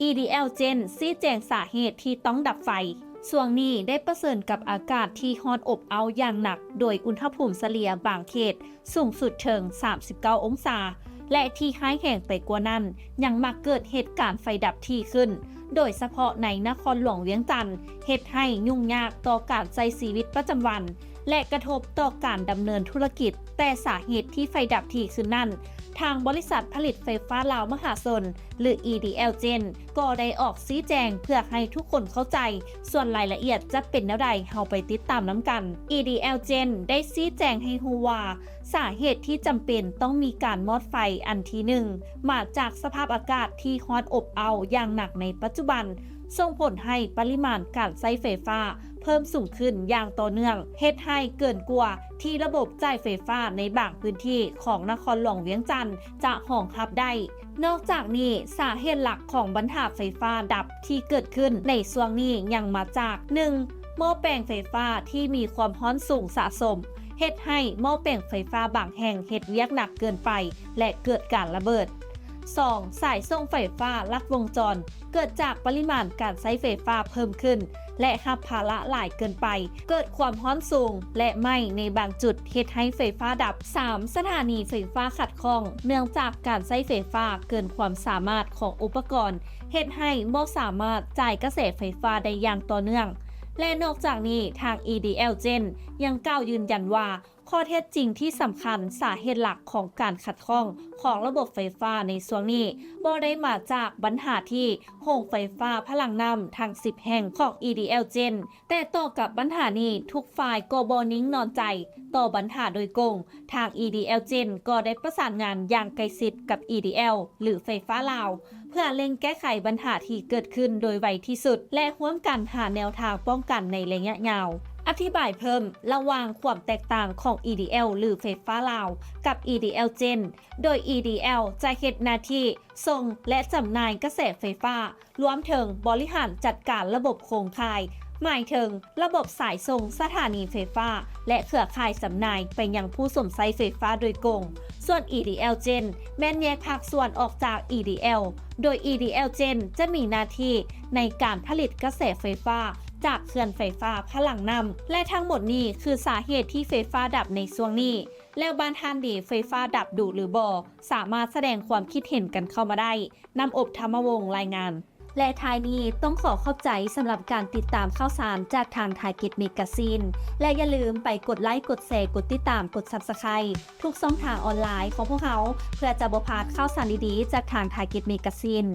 EDL Gen ຊີ້ແຈງສາເຫດທີ່ຕ້ອງດັບໄຟ. ຊ່ວງນີ້ໄດ້ປະເຊີນກັບອາກາດທີ່ຮ້ອນອົບເອົ້າຢ່າງໜັກ, ໂດຍອຸນຫະພູມສະເລ່ຍບາງເຂດສູງສຸດເຖິງສາມສິບເກົ້າອົງສາ, ແລະ ທີ່ຮ້າຍແຮງໄປກວ່ານັ້ນ, ຍັງມັກເກີດເຫດການໄຟດັບຖີ່ຂຶ້ນ, ໂດຍສະເພາະໃນນະຄອນຫຼວງວຽງຈັນ, ເຮັດໃຫ້ຫຍຸ້ງຍາກຕໍ່ການໃຊ້ຊີວິດປະຈຳວັນ ແລະ ກະທົບຕໍ່ການດຳເນີນທຸລະກິດ. ແຕ່ສາເຫດທີ່ໄຟດັບຖີ່ຂຶ້ນນັ້ນ, ທາງບໍລິສັດຜະລິດໄຟຟ້າລາວມະຫາຊົນ ຫຼື EDL Gen ກໍໄດ້ອອກຊີ້ແຈງເພື່ອໃຫ້ທຸກຄົນເຂົ້າໃຈ, ສ່ວນລາຍລະອຽດຈະເປັນແນວໃດ, ເຮົາໄປຕິດຕາມນຳກັນ. EDL Gen ໄດ້ຊີ້ແຈງໃຫ້ຮູ້ວ່າ ສາເຫດທີ່ຈຳເປັນຕ້ອງມີການມອດໄຟອັນທີໜຶ່ງ ມາຈາກສະພາບອາກາດທີ່ຮ້ອນອົບເອົ້າຢ່າງໜັກໃນປັດຈຸບັນ, ສົ່ງຜົນໃຫ້ປະລິມານການໃຊ້ໄຟຟ້າເພີ່ມສູງຂຶ້ນຢ່າງຕໍ່ເນື່ອງ, ເຮັດໃຫ້ເກີນກວ່າທີ່ລະບົບຈ່າຍໄຟຟ້າໃນບາງພື້ນທີ່ຂອງນະຄອນຫຼວງວຽງຈັນຈະຮອງຮັບໄດ້. ນອກຈາກນີ້, ສາເຫດຫຼັກຂອງບັນຫາໄຟຟ້າດັບທີ່ເກີດຂຶ້ນໃນຊ່ວງນີ້ຍັງມາຈາກ ໜຶ່ງ ໝໍ້ແປງໄຟຟ້າທີ່ມີຄວາມຮ້ອນສູງສະສົມ, ເຮັດໃຫ້ໝໍ້ແປງໄຟຟ້າບາງແຫ່ງເຮັດວຽກໜັກເກີນໄປ ແລະ ເກີດການລະເບີດ. ສອງ ສາຍສົ່ງໄຟຟ້າລັດວົງຈອນ ເກີດຈາກປະລິມານການໃຊ້ໄຟຟ້າເພີ່ມຂຶ້ນ ແລະ ຮັບພາລະຫຼາຍເກີນໄປ, ເກີດຄວາມຮ້ອນສູງ ແລະ ໄໝ້ໃນບາງຈຸດ ເຮັດໃຫ້ໄຟຟ້າດັບ. ສາມ ສະຖານີໄຟຟ້າຂັດຂ້ອງ ເນື່ອງຈາກການໃຊ້ໄຟຟ້າເກີນຄວາມສາມາດຂອງອຸປະກອນ, ເຮັດໃຫ້ບໍ່ສາມາດຈ່າຍກະແສໄຟຟ້າໄດ້ຢ່າງຕໍ່ເນື່ອງ. ແລະ ນອກຈາກນີ້, ທາງ EDL Gen ຍັງກ່າວຢືນຢັນວ່າ ຂໍ້ເທັດຈິງທີ່ສຳຄັນ, ສາເຫດຫຼັກຂອງການຂັດຂ້ອງຂອງລະບົບໄຟຟ້າໃນຊ່ວງນີ້ ບໍ່ໄດ້ມາຈາກບັນຫາທີ່ໂຮງໄຟຟ້າພະລັງນ້ຳທັງສິບແຫ່ງຂອງ EDL Gen, ແຕ່ຕໍ່ກັບບັນຫານີ້, ທຸກຝ່າຍກໍບໍ່ນິ່ງນອນໃຈຕໍ່ບັນຫາໂດຍກົງ. ທາງ EDL Gen ກໍໄດ້ປະສານງານຢ່າງໃກ້ຊິດກັບ EDL ຫຼື ໄຟຟ້າລາວ ເພື່ອເລັ່ງແກ້ໄຂບັນຫາທີ່ເກີດຂຶ້ນໂດຍໄວທີ່ສຸດ ແລະ ຮ່ວມກັນຫາແນວທາງປ້ອງກັນໃນໄລຍະຍາວ. ອະທິບາຍເພີ່ມ, ລະຫວ່າງຄວາມແຕກຕ່າງຂອງ EDL ຫຼື ໄຟຟ້າລາວ ກັບ EDL Gen, ໂດຍ EDL ຈະເຮັດໜ້າທີ່ສົ່ງ ແລະ ຈຳໜ່າຍກະແສໄຟຟ້າ, ລວມເຖິງບໍລິຫານຈັດການລະບົບໂຄງຂ່າຍ, ໝາຍເຖິງລະບົບສາຍສົ່ງສະຖານີໄຟຟ້າ ແລະ ເຄືອຂ່າຍຈຳໜ່າຍໄປຍັງຜູ້ຊົມໃຊ້ໄຟຟ້າໂດຍກົງ. ສ່ວນ EDL Gen ແມ່ນແຍກພາກສ່ວນອອກຈາກ EDL, ໂດຍ EDL Gen ຈະມີໜ້າທີ່ໃນການຜະລິດກະແສໄຟຟ້າຈາກເຂື່ອນໄຟຟ້າພະລັງນ້ຳ. ແລະ ທັງໝົດນີ້ຄືສາເຫດທີ່ໄຟຟ້າດັບໃນຊ່ວງນີ້. ແລ້ວບ້ານທ່ານເດ ໄຟຟ້າດັບດຸຫຼືບໍ່? ສາມາດສະແດງຄວາມຄິດເຫັນກັນເຂົ້າມາໄດ້. ນ້ຳອົບ ທຳມະວົງ ລາຍງານ. ແລະ ທ້າຍນີ້ຕ້ອງຂໍຂອບໃຈສຳລັບການຕິດຕາມຂ່າວສານຈາກທາງ Target Magazine ແລະ ຢ່າລືມໄປກົດໄລ, ກົດແຊ, ກົດຕິດຕາມ, ກົດ Subscribe ທຸກຊ່ອງທາງອອນລາຍຂອງພວກເຮົາ ເພື່ອຈະບໍ່ພາດຂ່າວສານດີໆຈາກທາງ Target Magazine.